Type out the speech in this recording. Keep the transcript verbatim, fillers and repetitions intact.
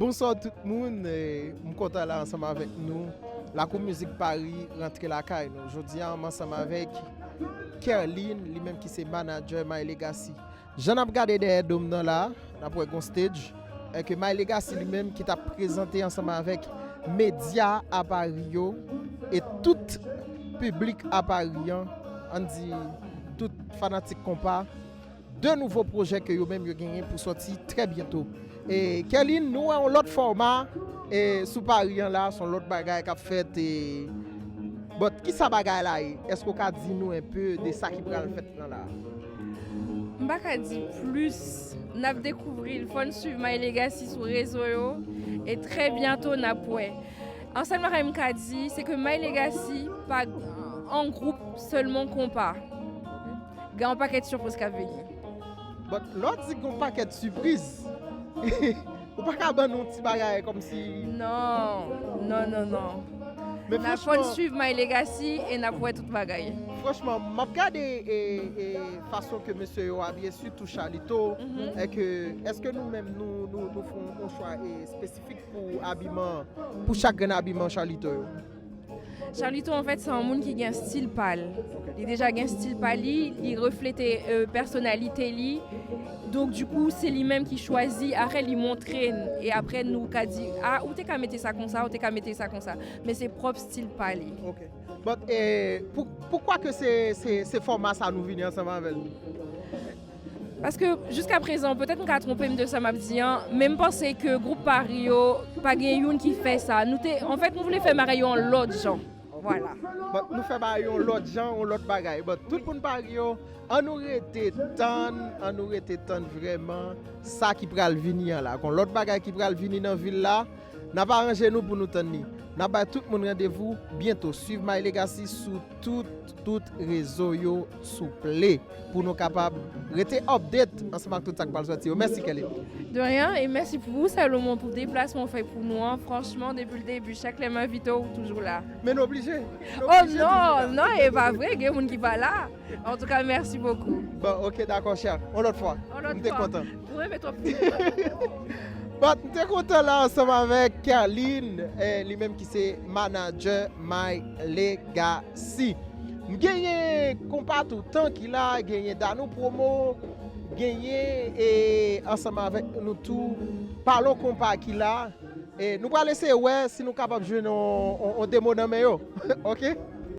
Bonswa tout moun, eh, m kontan la ansanm avèk nou. Lakou Mizik Paris rantre lakay nou. Jodi a m ansanm avèk Kerline, li menm ki se manadjè My Legacy. Jan n ap gade dèyè do m nan la, n ap wè gon stage, e ke My Legacy li menm ki t ap prezante ansanm avèk medya a Paris yo, e tout piblik a Paris an, ann di tout fanatik konpa, de nouvo pwojè ke yo menm yo genyen pou sòti trè byento. E Kerline, nou wè yon lòt fòma e sou Paris an la, se yon lòt bagay k ap fèt. E but kisa bagay la ye? Èske w ka di nou enpe de sa ki pral fèt nan la? M pa ka di plis. N ap dekouvri l. Fò n swiv My Legacy sou rezo yo. E trè byento n ap wè. An sèl bagay m ka di, se ke My Legacy pa an gwoup sèlman konpa. Gen yon pakèt sipriz k ap vini. But lè w di gen yon pakèt sipriz, ou pa ka ban nou ti bagay kòmsi. Non, non, non, non. Men n ap fò n swiv My Legacy e n ap wè tout bagay. Franchman, m ap gade e, e, fason ke mesye yo abiye, sitou Charlito, e ke, èske nou menm, nou, nou, nou fè yon chwa e, espesifik pou abiman, pou chak grenn abiman Charlito yo? Charlito, an fèt, se yon moun ki gen stil pa l. Li deja gen stil pa li, li reflete euh, pèsonalite li. Donk, dikou, se li menm ki chwazi, apre li montre n, e apre nou ka di, a, ou te ka mete sa konsa, ou te ka mete sa konsa. Men se pwòp stil pa li. Ok. But, eh, pou, poukwa ke se, se, se fòma sa nou vini ansanm avè l? Paske jiska prezan, petèt m ka twonpe m de sa m ap di an, men m panse ke gwoup Paris yo, pa gen youn ki fè sa. Nou te, anfèt, nou vle fè bagay yo yon lòt jan. Vwala. But nou fè bagay yo yon lòt jan, yon lòt bagay. But tout moun Paris yo, ann nou rete tann, ann nou rete tann vrèman sa ki pral vini an la. Gon lòt bagay ki pral vini nan vil la, n ap aranje nou pou nou tann li. N ap bay tout moun randevou byento. Swiv My Legacy sou tout, tout rezo yo, souple, pou nou kapab rete update ansanm ak tout sa k pral sòti yo. Mèsi, Kerline. De rien, e mèsi pou ou, Salomon, pou deplasman w fè pou nou an. Franchman, depi le début, chak lè m envite w, ou toujou la. Men nou oblije. Nou oblije toujou la. Oh non, non, e pa vre, gen moun ki pa la. Antouka, mèsi bokou. Bon, ok, dakò, chè. Yon lòt fwa. Yon lòt fwa. M te kontan. Ou renmen twòp. But m te kontan la ansanm avèk Kerline, eh, li menm ki se manadjè My Legacy. M genyen konpa toutan ki la, genyen Danou Promo, genyen, eh, ansanm avèk nou tou, Palon Konpa ki la. E nou pral eseye wè si nou kapab jwenn on, on, on demo nan men yo. Ok?